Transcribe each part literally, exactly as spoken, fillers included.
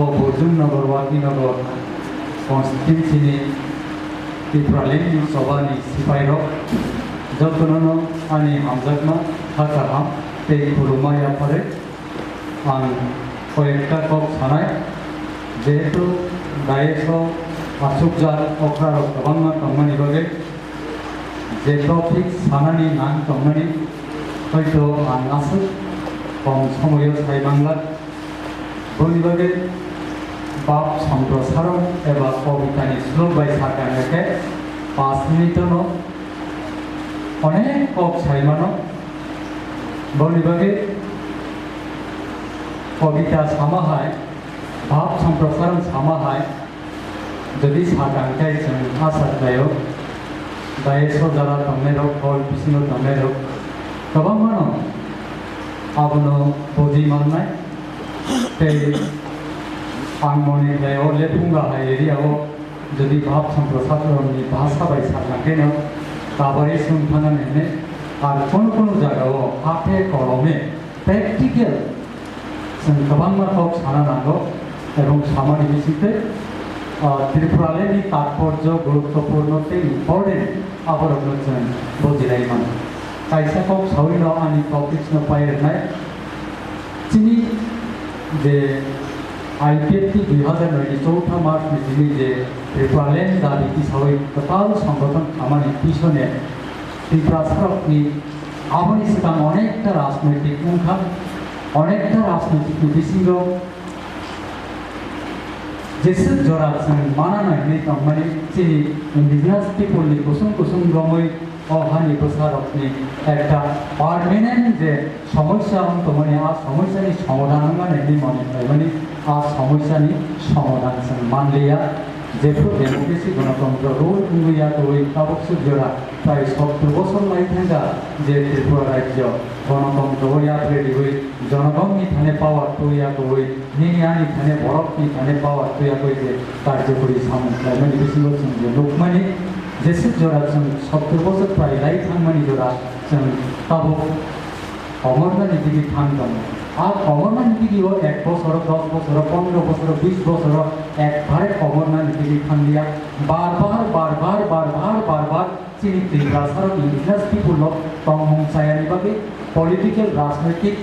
Borjum Nagar, Wagni Nagar constituency ni Tipraland ni Sabha ni sipai rok jotono no ani hamjakma kha kaham tei khulumma yapharwi ang koyekta kok sanai, jehetu dais o achukjak okra rok kwbangma tongmani bagwi je topic sanani nang tongmani hoito ang aswk kom somoyo sai manglak. Boni bagwi bab somprosaron eba kobitani slok bai sakha hwnkhe paanch minute-no onek kok sai mano. Boni bagwi kobita sama hai, bab somprosaron sama hai, jodi sakha hwnkhe chwng asa khlaio, dais o jara tongnairok, hall bisingo tongnairok kwbangmano abono bujui mannai. Tei ang mone khlaio, Lephunga hai area o jodi bab somprosaron ni bhasha bai sakha hwnkhe no kabari swng thangna nini, ar kono kono jaga o hathe kolome practical chwng kwbangma kok sana nango, ebong samani bisingtwi, ah, Tripuraland ni tatporjo, guruttopurno tei important aborokno chwng bujilai mano. Kaisa kok sawino ani topics no pai rwnai. Chini je I P F T dui hazar noi ni chowtha March ni simi je Tripuraland dabi tisawi kwtal songgothon khamani pisone Tiprasarokni aboni swkang onekta rajnoitik wngkha, onekta rajnoitik ni bisingo jeswk jora chwng mana nai hinwi tongmani chini indigenous people ni kusung kusung romwi o hani bwsarokni ekta permanent je somosya wng tongmani, a somosyani somadhan wngmani hinwi mone khlaimani, a somosyani somadhan chwng manliya. Jephru democracy, gonotontro rule wngwi ya kwrwi tabuk swk jora prai sottor bosor lai thangkha je Tripura rajyo gonotontro o yapri riwi jonogonni thani power twi ya kwrwi, nini ani thani borokni thani power twi ya kwrwi je karjokori samung khlaimani bisingo chwng je nukmani, jeswk jora chwng sottor bosor prai lai thangmani jora chwng tabuk komornani digi thang tongo. A komornani digi o ek bosor, dos bosor, pondro bosor, bis bosor ekbare komornani digi thanglia. Bar bar, bar bar, bar bar, bar bar chini Tiprasarok indigenous people rok tongmung chayani bagwi political, rajnoitik,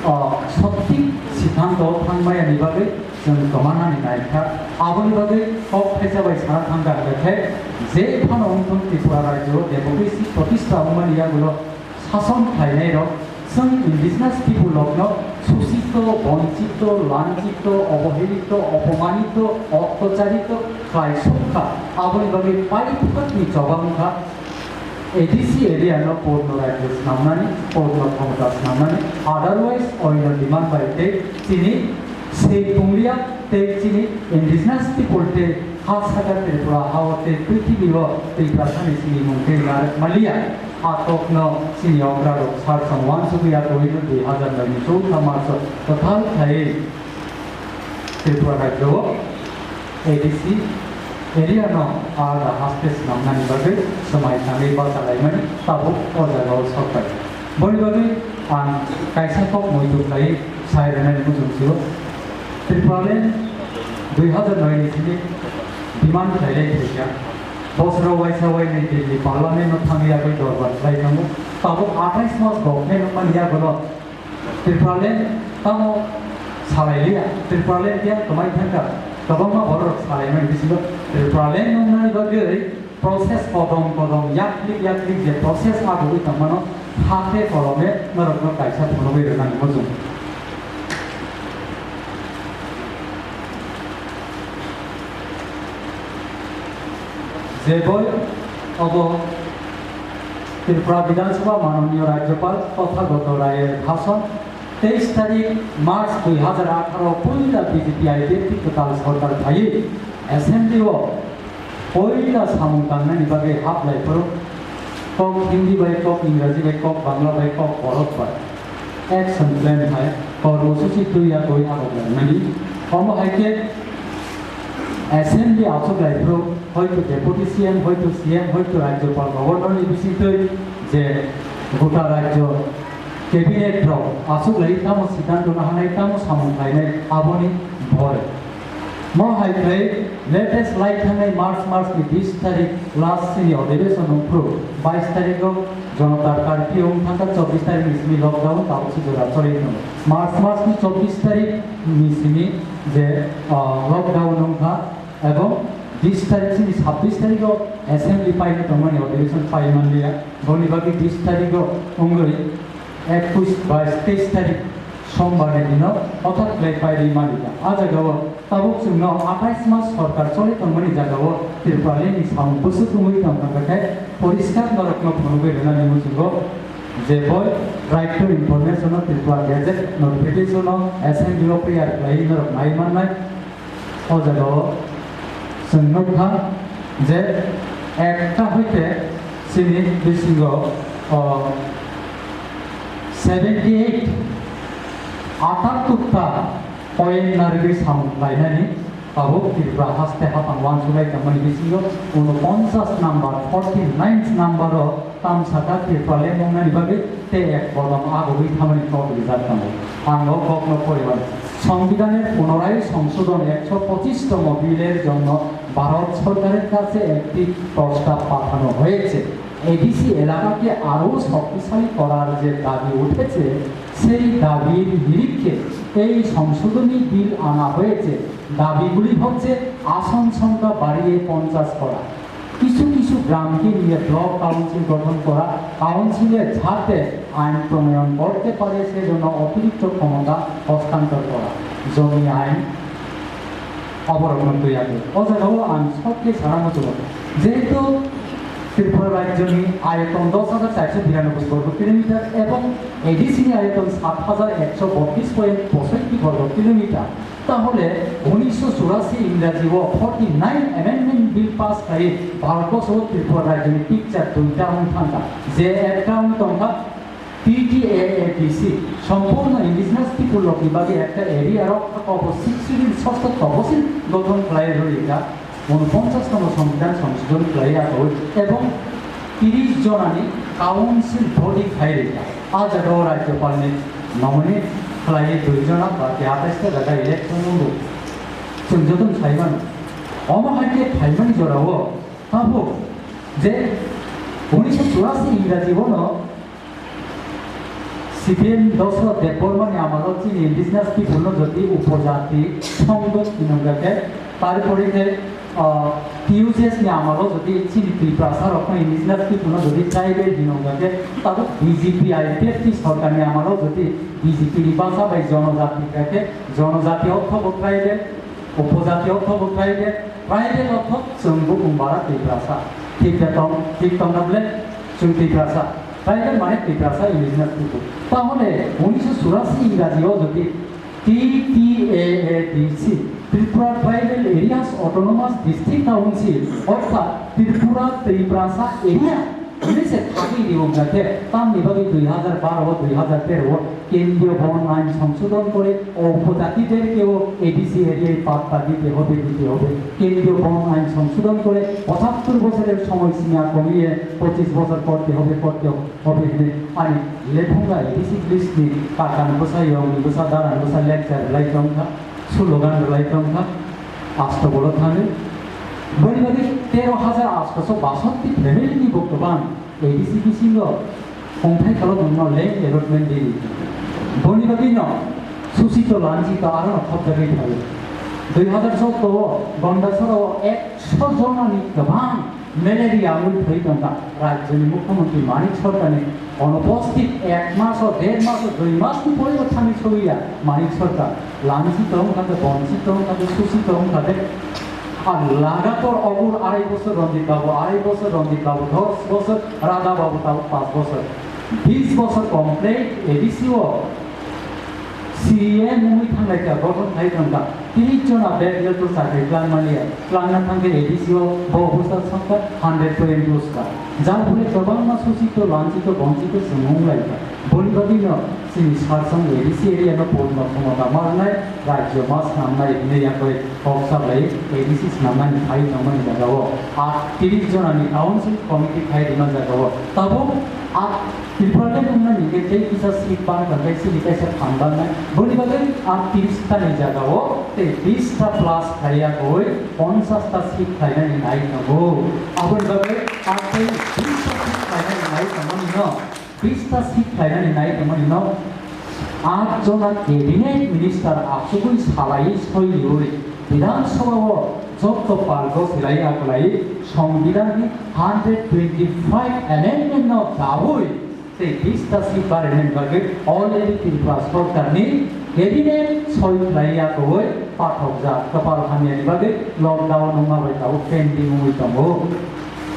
ah, sothik siddhanto thangmayani bagwi chwng kwmanani naikha. Aboni bagwi kok thaisa bai sana thangkha hwnkhe je phano wngthung Tripura rajyo democracy protistha wngmani yagulo sason khlainairok chwng indigenous people rokno suchito, bonchito, lanchito, obohelito, opomanito, ottacharito khlai sukha. Aboni bagwi paithakni choba wngkha A D C area no purno rajyo snamnani, purno khomota snamnani, otherwise oino demand bai tei chini sei pungliya tei chini indigenous people tei ha saka Tripura ha o tei prithibi o tei prasani sini mung tei narwk maliya. A kokno chini okra rok sar song wansugwi ya kwrwino dui hazar noi ni chowtha March o kwthal khlaiwi Tripura rajyo o A D C area no alada haste swnamnani bagwi swmai thangwi bacha laimani tabuk o jaga o sok pai. Boni bagwi ang kaisa kok muitu khlaiwi sai rwnani muchung sio. Tripuraland dui hazar noi ni simi demand khlailai phaikha. Bosoro waisa wainwi Delhi Parliament no thangwi yagwi dorbar khlai thango. Tabuk athais mas government wngmani yagulo Tripuraland tamo salai liya. Tripuraland khe kwmai thangkha. Kwbangma borok rok salaimani bisingo Tripuraland wngnani bagwi process kodom kodom yaklik yaklik je process agugwi tongmano, hate kolome norokno kaisa phunugwi rwnani muchung. Je boi obo Tripura Bidhan Sabha Mananiya Rajyapal Tathagato Rayer bhashon, teis tarik March dui hazar atharo puila B J P I P F T kwtal sorkar phaiwi assembly o puila samung tangnani bagwi haplai phuru kok Hindi bai, kok Ingraji bai, kok Bangla bai, kok Borok bai action plan hai kormosuchi twi ya twi abo laimani. Omo hai khe assembly achuk lai phuru hoito deputy C M, hoito C M, hoito rajyapal governor ni bisingtwi je gota rajyo cabinet rok achuk lai tamo siddhanto nahanai, tamo samung khlainai, aboni bhoi. Mo hai khe latest lai thangnai March mas ni bis tarik last sini odebesonno phuru bais tarikgo jonotar curfew wng thangkha, chobbish tarik ni simi lockdown tabuk si jora choli tongo. March mas ni chobbish tarik ni simi je, ah, lockdown wngkha, ebong bis tarik sini sabbish tarikgo assembly paina tongmani, odebison pai manliya. Boni bagwi bis tarikgo wngwi ekush, bais, teis tarik sombar ni dino hothat khlai pairwi manliya. A jagao tabuk chwngno athais mas sorkar choli tongmani jagao Tripura ni samung bwswk wngwi tongkha khe poriskar norokno phunugwi rwnani muchungo je boi right to information o Tripura Gazette notification o assembly o prior khlaiwi norok nai mannai. O jagao chwng nukha je ekta hoite chini bisingo, o, seventy eight, atattur ta point narwgwi samung lainani tabuk Tripura haste hapang uansuknai tongmani bisingo unoponchas number, forty ninth number o tamsaka Tripura lemung nani bagwi tei ek kodom agugwi thamani kok rijak tongo. Ang o kokno poriman. সংবিধানের পুনরায় সংশোধন একশো পঁচিশতম বিলের জন্য ভারত সরকারের কাছে একটি প্রস্তাব পাঠানো হয়েছে। এডিসি এলাকাকে আরও শক্তিশালী করার যে দাবি উঠেছে, সেই দাবির নিরিখে এই সংশোধনী বিল আনা হয়েছে। দাবিগুলি হচ্ছে আসন সংখ্যা বাড়িয়ে পঞ্চাশ করা, কিছু কিছু গ্রামকে নিয়ে ব্লক কাউন্সিল গঠন করা, কাউন্সিলে যাতে আইন প্রণয়ন করতে পারে সেজন্য অতিরিক্ত ক্ষমতা হস্তান্তর করা, জমি আইন অবলম্বন তৈরি আছে। O jagao ang sokhe sana muchungo, jehetu Tripura rajyoni ayoton dos hajar charso biranoboi borgo kilometer ebong ADC ni ayoton sat hajar ekso botris point posotti borgo kilometer, তাহলে উনিশশো চুরাশি ইংরাজি o forty nine amendment bill pass khai Bharatborsho o Tripura rajyoni picture duita wng thangkha, je ekta wng tongkha TTAADC, সম্পূর্ণ indigenous people rokni bagwi ekta area rok obo sixth schedule sosto tobosil gothon khlai rwkha. Unoponchas tongno Songbidan Songsodhon khlai ya koi ebong tris jonani council body khai rikha. A jagao Rajyapalni nominate khlai dui jona ba keha paista jaga election wngbo. Chwng jotono sai mano. Omo hai khe phaimani jorao tabuk je unisho churasi Ingraji bono Sipin Dosrot Debbarmani amalo chini indigenous people no jodi upojati songdok hinongkha khe, tarpore khe, ah, T U J S ni amalo jodi chini Tiprasa rok no indigenous people no jodi tribal hinongkha khe, tabuk B J P I P F T sorkar ni amalo jodi B J P ni basa bai jonojati kha khe, jonojati ortho bo tribal, upojati ortho bo tribal, tribal ortho chwng bukung bara Tiprasa. Thik da tong, thik tong na ble chwng Tiprasa. Tribal mane Tiprasa indigenous people. Tahole unisho churasi Ingraji o jodi T T A A D C, Tripura Tribal Areas Autonomous District Council, orthat Tripura Tiprasa Area, hinwi se thagwi rwkha khe, tamni bagwi dui hazar baro o, dui hazar tero o kendriyo bon ain songsodhon kore o upojatidor keo A D C area patta dite hobe, dite hobe, kendriyo bon ain songsodhon kore পঁচাত্তর বছরের সময়সীমা কমিয়ে পঁচিশ বছর করতে হবে, করতে হবে। Obo hwnwi ani lephunga A D C list ni kakan bwsa, yongni bwsa, daran bwsa lecture rwlai tongkha, slogan rwlai tongkha, astobolo thangwi. Boni bagwi tero hajar astoso basotti family ni bo kwbang A D C bisingo hongthai kalo nungno land allotment dini. Boni bagwino susito lanchito arono khopjagwi thaio. Dui hazar choudo o Gondasora o ekso jonani kwbang malaria wngwi thwi tongkha. Rajyoni Mukhyamantri Manik Sarkarni onuposthit ek maso, der maso, dui masni porebo thangwi sogwi ya Manik Sarkar. Lanchito wngkha de, bonchito wngkha de, susito wngkha de. Ar lagator ogur arai bosor Ranjit Babu, arai bosor Ranjit Babu, dos bosor Radha Babu, tabuk pas bosor. Bis bosor complete A D C o C E M wngwi thanglai kha, gothon khai thangkha. Tris jona bek level to chakri klang maliya. Klangna thangkhe A D C o bo bwsa songkha hundred point bwsa. Jang phule kwbangma susito, lanchito, bonchito chwng wnglaikha. Boni bagwino chini sarsong A D C area no purno khomota ma rwnai, rajyo ma snamnai hwnwi yakoi kok sablai A D C snamnani phai tongmani jagao a tris jonani council committee khai rwna jagao tabuk a Tripura le wngmani hwnkhe tei kisa seat bang tongkhe chini kaisa phan bangnai. Boni bagwi ang tiris ta ni jagao tei bis ta plus khlaiya goi ponchas ta seat khlainani nai tongo. Aboni bagwi ang tei bis ta seat khlainani nai tongmani no, bis ta seat khlainani nai tongmani no, aat jona cabinet minister achugwi salaiwi soiliui Bidhan Sabha o jotto palgo silai akolai Songbidan ni hundred twenty five amendment no daui tei bis ta seat barinani bagwi already Tripura sorkar ni cabinet soi khlai ya kowoi pathokjak, kwpal hamya ni bagwi lockdown wngma bai tabuk pending wngwi tongo.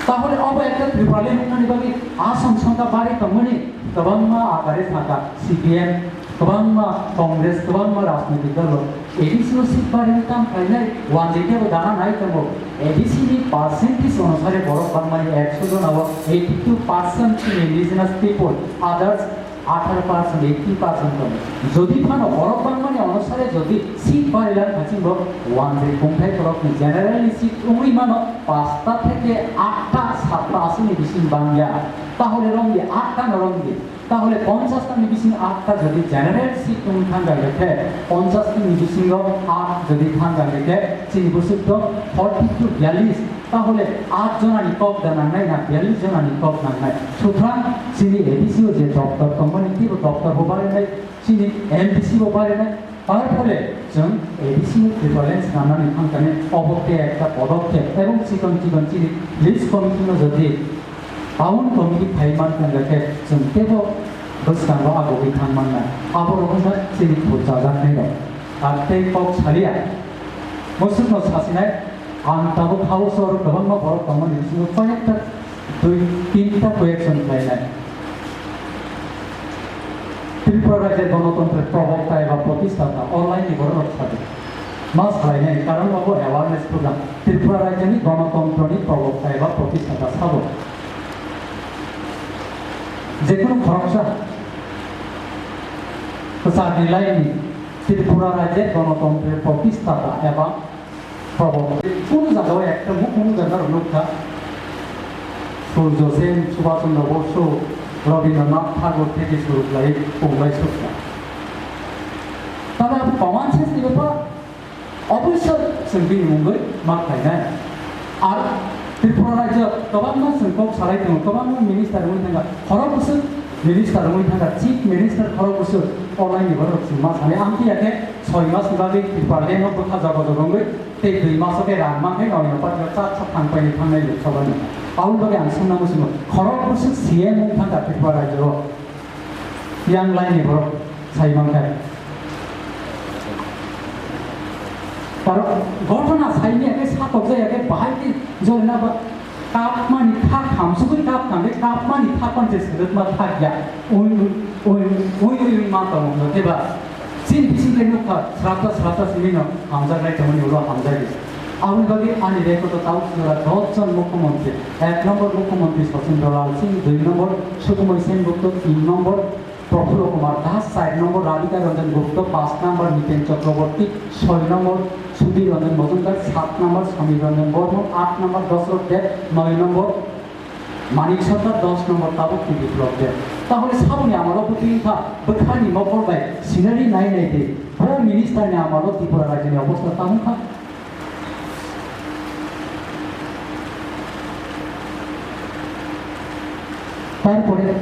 Tahole obo ekta Tripura le wngmani bagwi asong songkha bari tongmani kwbangma akare sakha C P M, kwbangma Congress, kwbangma rajnoitik dol rok A D C o seat barini tang khlainai, wanjwi khe bo dana nai tongo. A D C ni percentage onusare borok bangmani ekso jona o eighty two percent chini indigenous people, others atharo percent, eighty percent tongo. Jodi phano borok bangmani onusare jodi seat bari lang kha chini bo wanjwi kungthai borok ni general ni seat wngwi mano pasta theke atta satta aswkni bising bangya. Tahole romdi atta no romdi. Tahole ponchas ta ni bising atta jodi general seat wng thangkha hwnkhe, ponchas ta ni bisingo aat jodi thangkha hwnkhe, chini bwswk to forty to biyallis, tahole aat jona ni kok da nangnai na biyallis jona ni kok nangnai? Sutrang chini A D C o je doptor tongmani, teibo doptor bo barinai, chini M D C bo barinai, Tarphore chwng A D C ni prevalence nanani thangkani obo khe ekta podokkhep ebong chikon chikon chini list committee no jodi town committee khai mankha hwnkhe chwng teibo bwskango agogwi thang mannai. Abo rok wngkha chini thurchajaknai rok. Ar tei kok salia, mwswkno sasinai, ang tabuk house o kwbangma borok tongmani bisingo koyekta dui tinta question khlainai. Tripura Rajya Ganatantro Probokta eba Protistata online ni borok rok sadi. Ma salainai karon obo awareness program. Tripura Rajya ni Ganatantro ni Probokta eba Protistata sabo. Jekunu khoroksa kwchar ni laini Tripura Rajya Ganatantro Protistata eba Probok. Kunu jagao ekta mukhumu jaga rok nukha. Surjo Sen, Subhash Chandra Bosu, Rabindranath Tagore theke suru khlai pungbai sukha. Tabe abo common sense ni bepar oboisyo chwng bini mungwi ma khlainai. Ar Tripura rajyo kwbangma chwng kok salai tongo, kwbangma minister wngwi thangkha, khorok bwswk minister wngwi thangkha, chief minister khorok bwswk online ni borok chwng ma sanai. Amtwi ya khe soi mas ni bagwi Tripura land no bwkha jogo jogo wngwi Tei dui maso khe rang mankhe noino party o chak chak thang paini thangnai Lok Sabha ni. Aboni bagwi ang swngna muchungo, khorok bwswk C M wng thangkha Tripura rajyo o. Yang line ni borok sai mankha. Aro ghotona saimya khe satokjaya khe bahai khe jorina ba Kapmani kha khamsugwi kap khamde kapmani kha panche swrwkma thakya. Ui, ui, ui, ui, ui, ui, ma tongo, no, tei ba? Chini bising khe nukha, srapta, srapta simi no hamjaknai tongmani ulo hamjakdi. Aboni bagwi ani record o tabuk jora dos jon mukhyamantri. Ek number mukhyamantri Sachin Lal Singh, dui number Sukhmoy Sen Gupta, tin number Praful Kumar Das, char number Radhika Ranjan Gupta, panch number Miten Chakraborty, soi number Sudhir Ranjan Majumdar, sat number Samir Ranjan Bormon, aat number Dasrath Deb, noi number Manik Sarkar, dos number tabuk T V Block Deb. Tahole saboni amalo bwtwi wngkha bwkhani mokol bai scenery nai nai de. Bo minister ni amalo Tripura rajyoni obostha tamo kha. Tarpore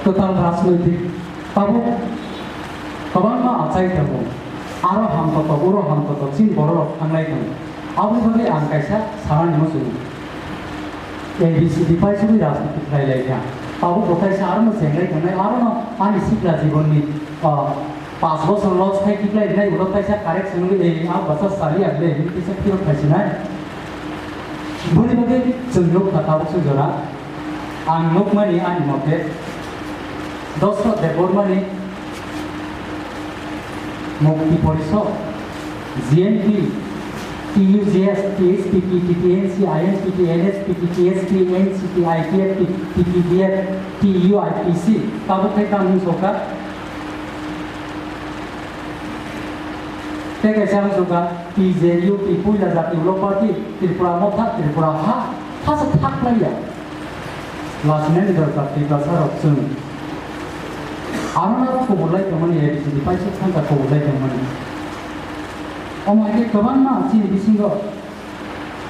total rajnoitik tabuk kwbangma achai tongo. Aro hamtotok, uro hamtotok, chini bororok thanglai tongo. Aboni bagwi ang kaisa sanani muchungo. A B C D pai sugwi rajniti khlai lai kha. Tabuk bo kaisa arono chenglai tongnai, arono ani sikla jibonni, ah, panch bochor loss khai kiklai rinai, ulo kaisa correction wngwi, "Ei, ang bwsa sali ang le," hinwi kisa phirok khai sinai. Boni bagwi chwng nuk kha tabuk se jora. Ang nukmani ani mote, Dasrath Debbarmani Mukti Porishad, G N P, T U G S, T H P P, T T N C, I N P T, N S P T, T S P, N C T, I T F T, T P B F, T U I P C, tabuk khai tamo wng sokha. Tei kaisa wngkha T J U P, puila jati ulo party, Tripura motha, Tripura ha, hasa thaklaiya. Lasinani dorkar Tiprasa rok chwng. Arona kubulai tongmani, A B C D paisa thangka kubulai tongmani. Omo hai khe kwbangma chini bisingo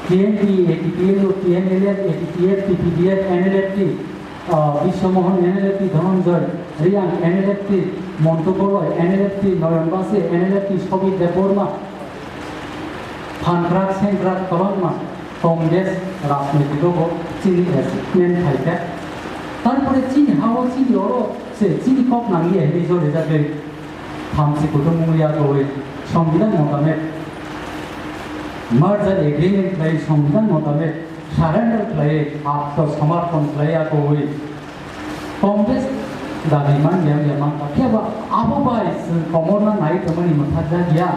T N P, A T P L U, T N L F, A T T F, T P D F, N L F T, ah, Biswa Mohan, N L F T Dhananjay, Riang, N L F T Montu Goloi, N L F T Noyon Basi, N L F T Sobir Debbarma, phankrak sengkrak kwbangma Congress rajnitiko bo chini achievement phaikha. Tarpore chini hao chini oro se chini kok nangya hinwi jolijagwi thamchi kutung wngya koi Songbidan motamek merger agreement khlai Songbidan motamek surrender khlai atmo samarpan khlai koi Congress dabi man ya ya man khe ba abo bai chwng komorna nai tongmani mwthakjak ya.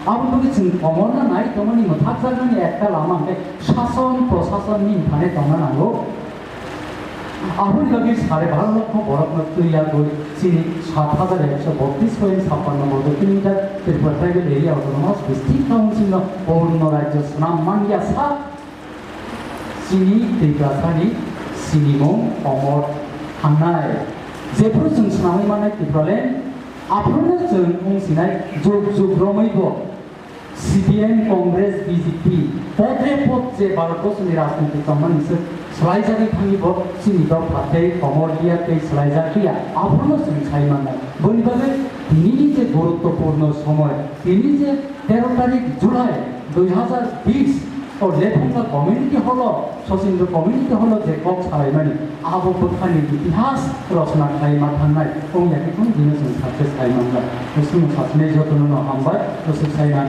Abo tongwi chwng komorna nai tongmani mwthakjaknani ekta lama hwnkhe sason prosasonni phane tongna nango. Aboni bagwi sare baro lokho borokno twi yagwi chini sat hajar ekso botris point chappanno bodo kilometer Tripura Tribal Area Autonomous District Council no Purno Rajyo swnam manya sa chini Tiprasani sinimung omor thangnai. Jephru chwng swnamwi mannai Tipraland, aphruno chwng wng sinai jug jug romwi bo C P M, Congress, B J P, podre pod je Bharatborsoni rajniti tongmani se swlaijagwi thangwi bo chini dopha tei komor liya tei swlaijak liya, abono chwng sai mannai. Boni bagwi tinini je guruttopurno somoy, tini je tero tarik July dui hazar bis o Lephunga Community Hall o, Sachindra Community Hall o je kok salaimani, abo bwkhani itihas rosna khlai ma thangnai, wng ya khe kheno bino chwng success khai manjak. Bwswk no sachinai jotono no hambai, bwswk sai nang.